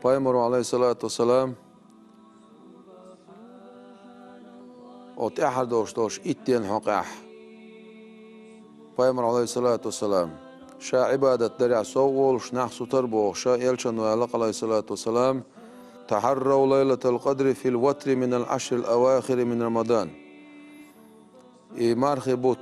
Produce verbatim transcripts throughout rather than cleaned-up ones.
Пайхамаро, Ӏалайхиссалату вассалам, о тӀаьхьара долуш долчу итт денна хьокъехь, Пайхамар, Ӏалайхиссалату вассалам, ша Ӏибадат дарехь сов волуш, нах сутара бохуш, элчано аьлла, Ӏалайхиссалату вассалам: «Тахьаррав лайлатал къадри фил ватри минал Ӏашрил авахири мин Рамадан». И мархи бутт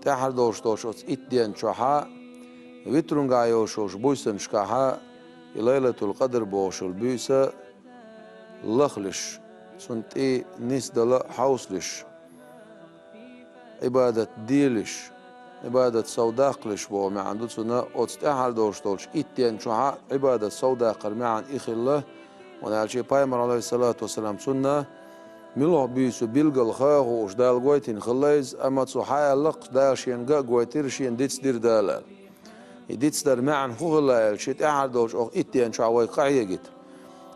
тӀаьхьара долуш долчу оцу итт ден чохьа, витрунгахь йолуш йолчу буьйсанашкахьа, и Лайлатул Къадр бохуш йолу буьйса лахлуш, цунна тӀе нисдала хьовсалуш, Ӏибадат делаш, Ӏибадат совдаккхалуш боху маьӀна ду цунна, оцу тӀаьхьара долуш долчу итт ден чохьа Ӏибадат совдаккхар маьӀна и хилла, хӀунда аьлча Пайхамар, Ӏалайхиссалату вассалам, цунна муьлха буьйса билггал ха а хууш Дала гойтина хилла иза, амма цо хьа аьллакх, Дала шена ган а гойтира, шена дицдира Дала аьлла. И дицдар маьӀна хӀун хилла аьлча, тӀаьхьара долчу оха итт ден чохь вайга къахьегийта.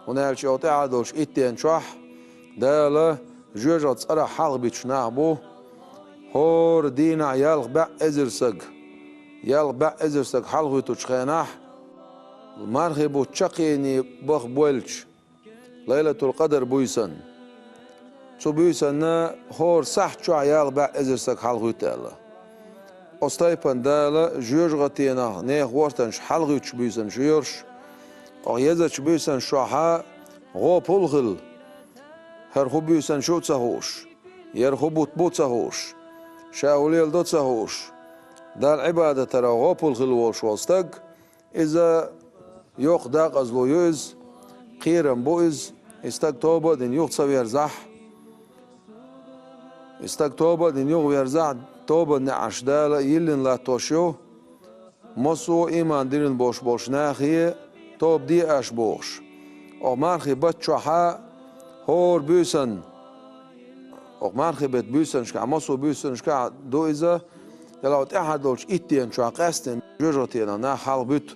ХӀунда аьлча оха тӀаьхьара долчу итт ден чохь Дала жоьжахатин цӀарах хьалха буьтуш нах бу, хӀора дийнахь ялх бӀе эзар саг, ялх бӀе эзар саг хьалха хӀуьттучу хенахь, мархи бутт чаккхене баха бойлча, Лайлатул Къадр буьйсанна. Цу буьйсанна хӀора сахьт чохь ялх бӀе эзар саг хьалха хӀуьтту аьлла. Оцу тайпана Дала жоьжахатенах нехан хӀоттанаш хьалха хӀуьттуш буьйсанаш йоьрш, оха езачу буьйсанаш чохьа гӀо пул хилла, хӀара хӀун буьйсанаш ю а ца хууш, яра хӀун бутт бу а ца хууш, ша хӀун леладо а ца хууш, Далла Ӏибадатара гӀо пул хилла волуш волу стаг, иза йоккха декъазло ю иза, кхерам бу иза, и стаг тоба а дина юха ца верзахь, и стаг тоба а дина юха верзахь, тобан неӀарш Дала йиллина латтош ю, массо а ийман диллина болуш болчу нахе тоба де аш бохуш. Оха мархи бат чохьа хӀора буьйсанна, оха мархи бет буьйсанашкахь, массо а буьйсанашкахь ду иза, делахь тӀаьхьара долчу итт ден чохь къаьсттина жоьжахатенах нах хьалха буьту.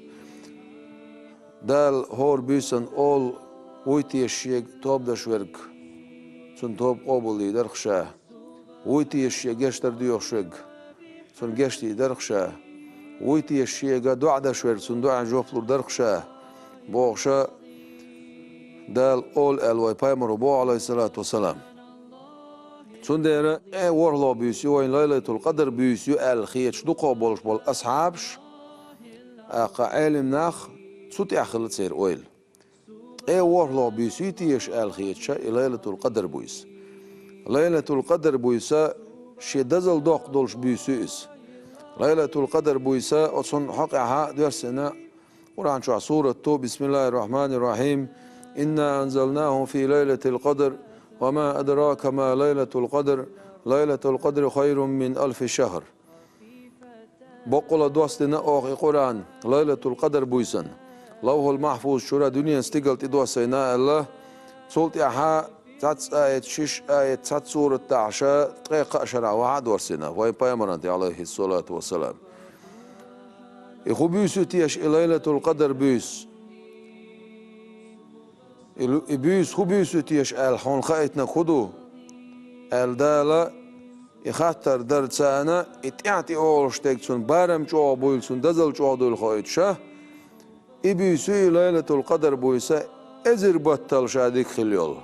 Дала хӀора буьйсанна олу: «Вуй теша шега тоба даш верг, цунна тоба къобалдийр дара-кх ша. Вуй теша шега гечдар доьхуш верг, цунна гечдийр дара-кх ша. Вуй теша шега доӀа даш верг, цунна доӀан жоп лур дара-кх ша», бохуша Дала олу аьлла вай Пайхамаро боху, Ӏалайхиссалату вассалам. Цундела э ворхӀалгӀа буьйса ю вайн Лайлатул Къадр буьйса ю аьлла хеташ дукхах болуш болу асхьабаш, тӀаккха Ӏелим нах, цу тӀехь хилла церан ойла. Ткъе ворхӀалгӀа буьйса юй теша аьлла хеташа и Лайлатул Къадр буьйса. Лайлатул Къадр буьйса шен дозалла доккха долуш буьйса ю иза. Лайлатул Къадр буьйса оцунна хьокъехьа доьссина Къуръан чохь сурат ду: «Бисмиллахир Рахманир Рахим. Инна анзалнаху фи лайлатил къадр. Ва ма адрака ма лайлатул къадр. Лайлатул къадри хайрун мин алфи шахр». Баккъала доссадина оха и Къуръан Лайлатул Къадр буьйсанна. Лавхул Махьфуз чуьра дуьненан стигала тӀедоссийна аьлла, цул тӀаьхьа цхьацца аят, шиш аят, цхьацца сурат дахьаша, ткъе кхаа шарахь вахьа а доссийна вайн Пайхамаран тӀе, Ӏалайхиссалату вассалам. И хӀун буьйса ю теша и Лайлатул Къадр буьйса? И лу-, и буьйса хӀун буьйса ю теша аьлла, хьуна хаийтинарг хӀун ду? Аьлла Дала, и хаттар дара царна, и тӀаьхьа тӀеогӀуш дерг цунна барам чӀогӀа буйла, цунна дозалла чӀогӀа дуйла хоуьйтуша, и буьйса ю и Лайлатул Къадр буьйса, эзар баттал ша дика хила йолу.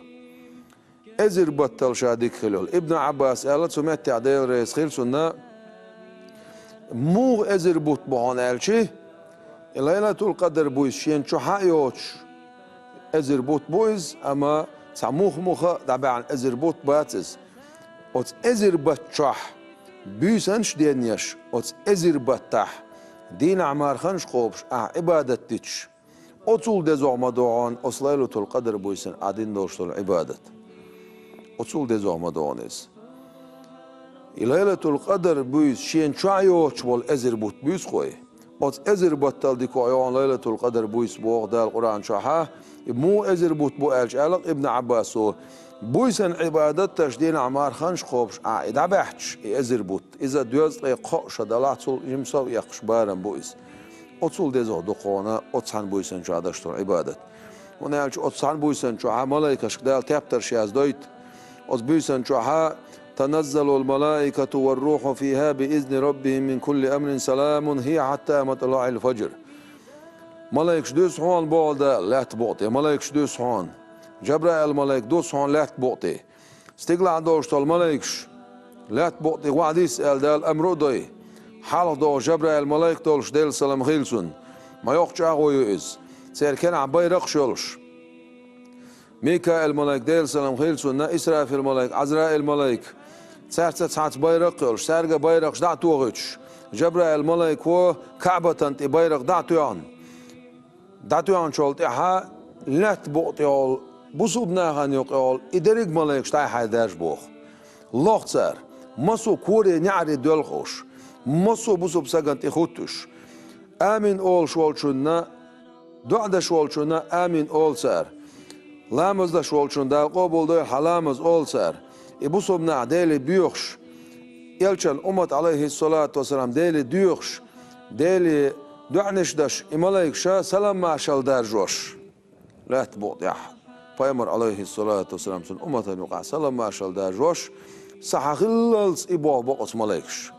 Эзар баттал ша дика хила йолу. Ибн Ӏаббас аьлла, цу меттехь Дела реза хила цунна, муха эзар бутт бу хьуна аьлчи, и Лайлатул Къадр буьйса шена чохьа а йоцуш, эзар бутт бу иза, амма цхьа муха-муха а дӀабаьхьна эзар бутт бац иза. Оцу эзар батта чохь буьйсанаш а денъеш, оцу эзар баттахь дийнахь марханаш а кхобуш ахь Ӏибадат диташ, оцул дезогӀа ма ду хьуна оцу Лайлатул Къадр буьйсанна ахь дина долуш долу Ӏибадат. Оцул дезогӀа ма ду хьуна иза. И Лайлатул Къадр буьйса шена чохь йоцуш болу эзар бутт буьйса кхой. Оцу эзар баттал дика йогӀу Лайлатул Къадр буьйса боху Дала Къуръан чохьа, и муха эзар бутт бу аьлча аьлла Ибн Ӏаббасо, буьйсанна Ӏибадат деш дийнахь марханаш а кхобуш ахь и дӀабаьхьча, и эзар бутт, иза доьзткъе кхоъ ша далахь, цул жима сов эккхаш барам бу иза. Оцул дезагӀа ду хьуна оцу цхьана буьйсанна чохь даш долу Ӏибадат. ХӀунда аьлча оцу цхьана буьйсанна чохьа малайкашка Дала тептарш яздойту. Оцу буьйсанна чохьа: «Таназзалул малаикату вар руху фиха би изни раббихим мин кулли амрин саламун хия хьатта матлаӀил фаджр». Малайкаш дуьсу хьуна, боху Дала, лаьтта букъа тӀе, малайкаш дуьсу хьуна. Джабраил-малайк дуьсу хьуна лаьтта букъа тӀе. Стигалахь долуш долу малайкаш лаьтта букъа тӀе вахьадисса аьлла Дала амру а дой. Хьалха догӀу Джабраил-малайк долуш, Делан салам хила цунна. Ма йоккха чӀагӀо ю иза. Церан кенахь байракхаш йолуш. Микаил-малайк, Делан салам хила цунна, Исрафил-малайк, Ӏазраил-малайк. Цаьрца цхьацца байракх а йолуш, цаьрга байракхаш дӀа а тохуьйтуш, Джабраил-малайко Каъбатан тӀе байракх дӀа а тоьхна, дӀатоьхначул тӀаьхьа лаьтта букъа тӀехула, бусулба нахана юкъахула, и дерриг малайкаш дӀай-хьай даьржа боху. Лоху цара, массо а коре неӀаре доьлху уьш, массо а бусулба сагана тӀе хӀуттуш. Амин олуш волчунна, доӀа деш волчунна амин олу цара. Ламаз деш волчунна Дала къобалдойла хьан ламаз олу цара. И бусулба нах Деле боьхуш, Элчан уммат, алейхиссалату вассалам, Деле доьхуш, Деле доӀанаш деш, и малайкаша салам-маршалла даржош. Лаьтта букъа тӀехь пайхамар, алейхиссалату вассалам, цуьнан умматана юкъахь салам-маршалла даржош, сахьа хиллалц и боху бакъ оцу малайкаш.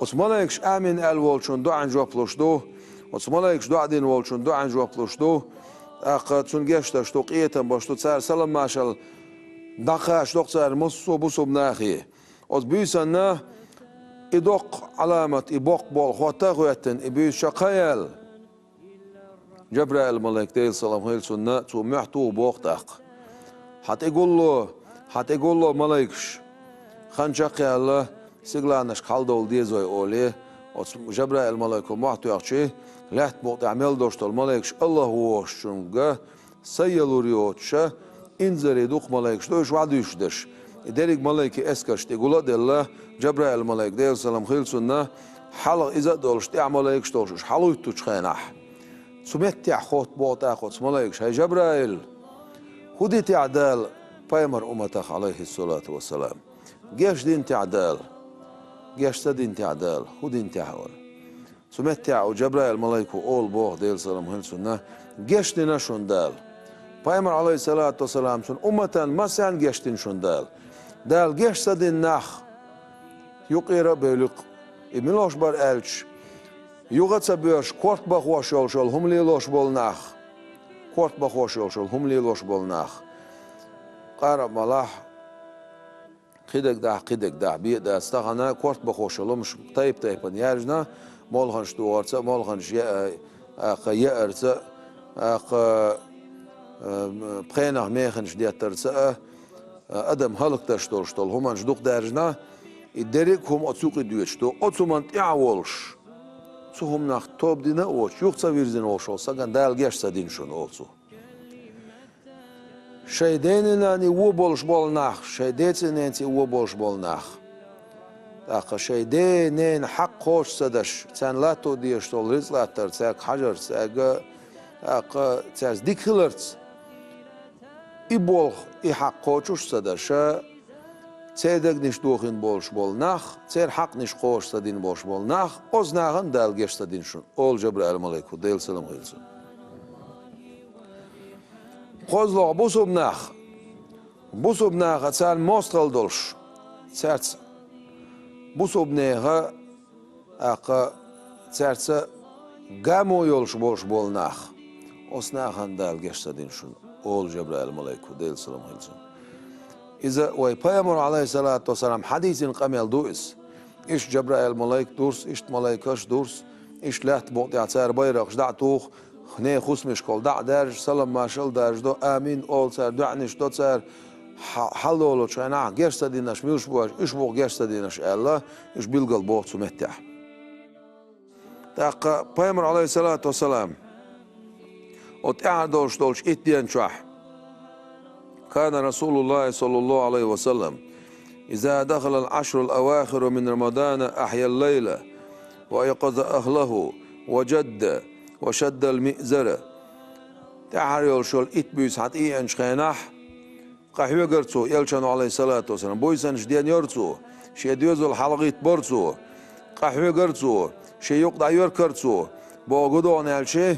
Оцу малайкаш амин аьлла волчун доӀан жоп луш ду, оцу малайкаш доӀа дина волчун доӀан жоп луш ду, тӀаккха цунна гечдеш ду, къинхетам беш ду, цара салам-маршалла дӀакхачадо-кх цара массо а бусулба нахе. Оцу буьйсанна и доккха Ӏаламат, и боккха болу хӀотта а хӀоьттина, и буьйса чекх а яьлла, Джабраил-малайк, Делан салам хила цунна, цо мохь туху боху тӀаккха. Хьан тӀе гулло, хьан тӀе гулло малайкаш. Хан чекх а яьлла, стигаланашка хьаладовла дезой олий, оцу Джабраил-малайко мохь тоьхча, лаьтта букъа тӀехь мел долуш долу малайкаш АллахӀ вохучунга сайалур йоцуша, инзаре дукха малайкаш ду уьш вахьадуьйшуш дерш. И дерриг малайкийн эскарш тӀе гул а делла, Джабраил-малайк, Делан салам хила цунна, хьалха иза а долуш, тӀаьхьа малайкаш долуш уьш хьалахӀуьттучу хенахь, цу меттехь хотту боху тӀаккха оцу малайкаша: «ХӀай Джабраил, хӀун ди техьа Дала пайхамар умматах, алейхиссалату вассалам? Геч дина техьа Дала? Геч ца дина техьа Дала? ХӀун дина техьа?» — олу. Цу меттехь оцу Джабраил-малайко олу боху, Делан салам хила цунна: «Геч дина шуна Дала. Пайхамар, алейхиссалату вассалам, цуьнан умматан массарна геч дина шуна Дала. Дала геч ца дина нах юкъера а бевлли-кх». И муьлш бара аьлча, юха а ца боьрзуш, корта бахош йолуш йолу хӀума лелош болу нах, корта бахош йолуш йолу хӀума лелош болу нах. Къараб малахь, кхидерг дахь, кхидерг дахь, бен дац, тахана корта бахош йолу хӀумаш тайп-тайпана яьржина, молханаш дохарца а, молханаш я-, а, аккха яарца а, аккха, а, пхенах механаш деттарца а, а, адам хӀаллакдеш долуш долу хӀуманаш дукха даьржина, и дерриг а хӀума оцу юкъе доьдуш ду. Оцу хӀуманна тӀаьхьа волуш, цу хӀуманах тоба дина а воцуш, юха ца вирзина волуш волу сагана Дала геч ца дина шуна, олу цо. Шайн денна-нанна вон болуш болу нах, шайн деца-ненаца вон болуш болу нах. ТӀаккха шайн ден-ненан хьакъ кхочуш ца деш, царна латто дезаш долу рицкъ латтар, цаьрга хьажар, цаьрга, тӀаккха цаьрца дика хиларца, и болх, и хьакъ кхочуш ца деш, церан дегнаш дохийна болуш болу нах, церан хьакънаш кхочуш ца дина болуш болу нах, оцу нахана Дала геч ца дина шуна, олу Джабраил-малайко, Делан салам хила цунна. КхозлагӀа бусулба нах, бусулба наха царна мостагӀалла долуш, цаьрца бусулба нехан, тӀаккха цаьрца гамо йолуш болуш болу нах, оцу нахана Дала геч ца дина шуна, олу Джабраил-малайко, Делан салам хила цунна. Иза вай пайхамар, алейхиссалату вассалам, хьадийцина къамел ду иза. Иштта Джабраил-малайк дурс, иштта малайкаш дурс, иштта лаьтта букъа тӀехь цара байракхаш дӀа а туху, нехан хӀусамашкахула дӀа а даьржа, салам-маршалла а даржадо, амин олу цара, доӀанаш до цара, хьа-, хьалдолучу хенахь геч ца динарш муьлш бу аьлча, уьш бу геч ца динарш аьлла, уьш билгал боху цу меттехь. ТӀаккха пайхамар, алейхиссалату вассалам, оцу тӀаьхьара долуш долчу итт ден чохь: كان رسول الله صلى الله عليه وسلم إذا دخل العشر الأواخر من رمضان أحيا الليل وأيقظ أهله وجد وشد المئزر. ТӀаьхьара йолуш йолу итт буьйса хьан тӀееанчу хенахь, къахьоьгара цо, элчано, алейхиссалату вассалам, буьйсанаш денйора цо, шен доьзал хьалагӀиттабора цо, къахьоьгара цо, шен юкъа дӀайоьркара цо, боху гу догӀна аьлча,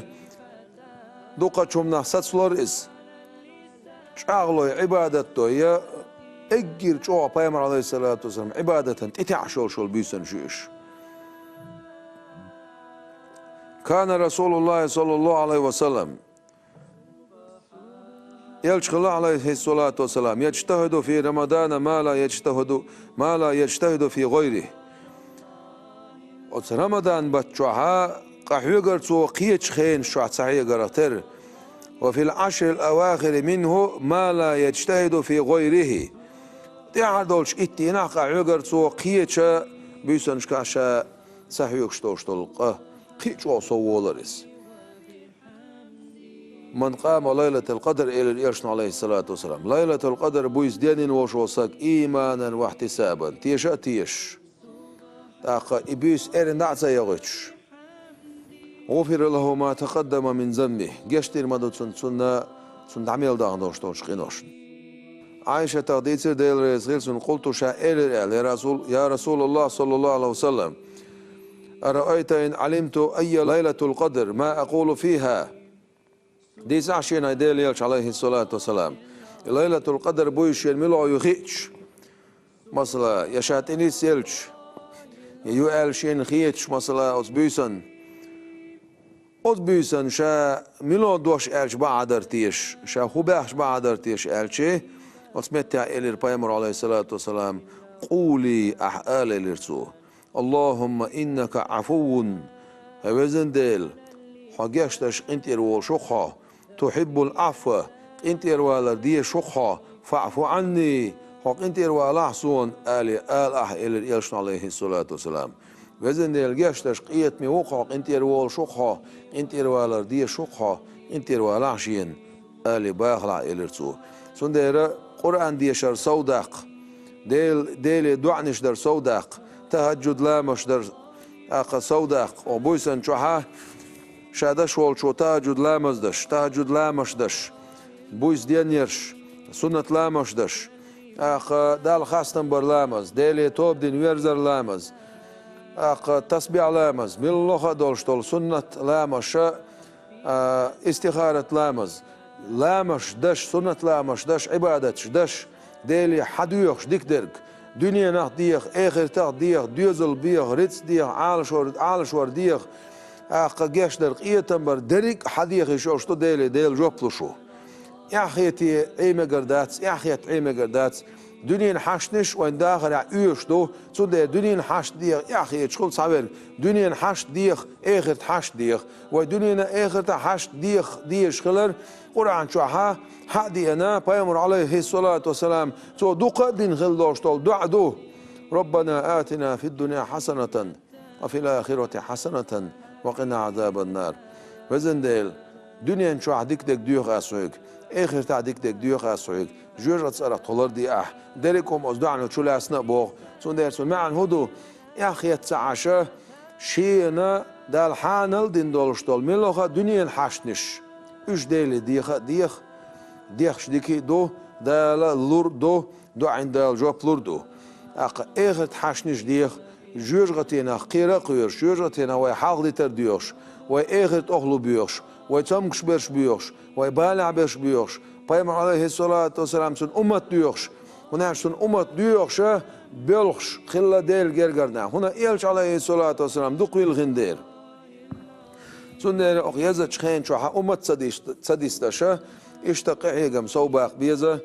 дукхачу хӀуманах сацалора иза. ЧӀагӀлой, Ӏибадат дой, я эггара чӀогӀа пайхамар, алейхиссалату вассалам, Ӏибадатан тӀетаьӀаш йолуш йолу буьйсанаш ю уьш. كان رسول الله صلى الله عليه وسلم, элча хилла, عليه الصلاة والسلام, يجتهد في رمضان ما لا يجتهد, ما لا يجتهد في غيره. Оцу Рамадан баттахь къахьоьгура цо кхечу хенаш чохь ца хьоьгурх терра. وفي العشر الأواخر منه ما لا يجتهد في غيره. ТӀаьхьара долчу итт дийнахь къахьоьгура цо кхечу буьйсанашкахь ша ца хьоьгуш долуш долу къа, кхин а чӀогӀа сов волура иза. من قام ليلة القدر, элира элчано, عليه الصلاة والسلام, Лайлатул-Къадр буьйса денйина волуш волу стаг, إيمانا واحتسابا, теша а тешаш. ТӀаккха и буьйса эрна дӀа а ца йохуьйтуш, غفر له ما تقدم من ذنبه, гечдийр ма ду цунна, цунна, цунна дӀа мел дахана долуш долчу къиношна. Ӏайшатах дийцира, Дела реза хила цунна, قلت, ша элира аьлла: يا رسول، يا رسول الله صلى الله عليه وسلم، أرأيت إن علمت أي ليلة القدر ما أقول فيها؟ Дийцахь шена, хӀай Делан элча, عليه الصلاة والسلام, и Лайлатул-Къадр буьйса шена мила ю хиъча, масала, я ша тӀе нисъелча, я ю аьлла шена хеташ, масала, оцу буьйсанна, оцу буьйсанна ша мила дош аьлча бакъахь дара теша, ша хӀун баьхча бакъахь дара теша аьлча, оцу меттехь элира пайхамара, عليه الصلاة والسلام: قولي, ахь ала, элира цо: اللهم إنك عفو, хӀай везан Дела, хьо гечдеш, къинтӀера волуш ву-кх хьо, تحب العفو, къинтӀера валар дезаш ву-кх хьо, فاعف عني, хьо къинтӀера валахь суна, ала, ала ахь, элира элчано, عليه الصلاة والسلام. Везан Дела, гечдеш, къинхетаме ву-кх хьо, къинтӀера волуш ву-кх хьо, къинтӀера валар дезаш ву-кх хьо, къинтӀера валахь шена, ала бахалахь, элира цо. Цундела Къуръан дешар сов даккха, Дел-, Деле доӀанаш дар сов даккха, тахӀаджуд ламазаш дар, тӀаккха, сов даккха, оха буьйсанна чохь ша даш волчо тахӀаджуд ламаз даш, тахӀаджуд ламазаш даш, буьйса денъярш, суннат ламазаш даш, тӀаккха, Далла хастам бар ламаз, Деле тоба дина верзар ламаз, тӀаккха, тасбихь ламаз, муьлхха а долуш долу суннат ламазаш, а, истихарат ламаз, ламазаш даш, суннат ламазаш даш, Ӏибадаташ даш, Деле хьан доьхуш дика дерг, дуьненах деха, эхартах деха, доьзал беха, рицкъ деха, Ӏалашвар, Ӏалашвар деха, тӀаккха, гечдар, къинхетам бар дерриг а хьан деха йиш йолуш ду Деле, Дела жоп луш ву. Эхь хетта Ӏен мегар дац, эхь хетта Ӏен мегар дац. Дуьненан хьаштанаш вайн дахарехь оьшуш ду, цундела дуьненан хьашт деха эхь хеташ хуьлу цхьаверг, дуьненан хьашт деха, эхартан хьашт деха. Вай дуьненан, эхартан хьашт деха дезаш хилар Къуръан чохь а хьа а деана, пайхамара, عليه الصلاة والسلام, цо дукха а дина хилла долуш долу доӀа ду: ربنا آتنا في الدنيا حسنة وفي الآخرة حسنة وقنا عذاب النار. Везан Дела, дуьнен чохь дика дерг доьху Ас хьоьга, эхартахь дика дерг доьху Ас хьоьга, жоьжахатин цӀарах тхо ларде Ахь. Дерриг а хӀума оцу доӀано чу лаьцна а боху, цундела цуьнан маьӀна хӀун ду? Эхь хетта ца Ӏаш, шена Дала хьанал дина долуш долу муьлхха а дуьненан хьаштанаш, уьш Деле деха а деха, дехча дика а ду, Дала лур а ду, доӀина Дала жоп лур ду. ТӀаккха, эхартан хьаштанаш деха, жоьжахатинах кхера а кхоьруш, жоьжахатинах вай хьалхадитар доьхуш, вай эхартан охӀла боьхуш, вай цомгуш берш боьхуш, вай балехь берш боьхуш, пайхамар, عليه الصلاة والسلام, цуьнан уммат доьхуш, хӀунда аьлча цуьнан уммат доьхуш а, боьлхуш хилла Делан гергара нах, хӀунда аьлча, عليه الصلاة والسلام, дукха вилхина дера. Цундела оха езачу хенан чохь а уммат ца дис-, ца дисдеш, иштта къахьегам сов баккха беза,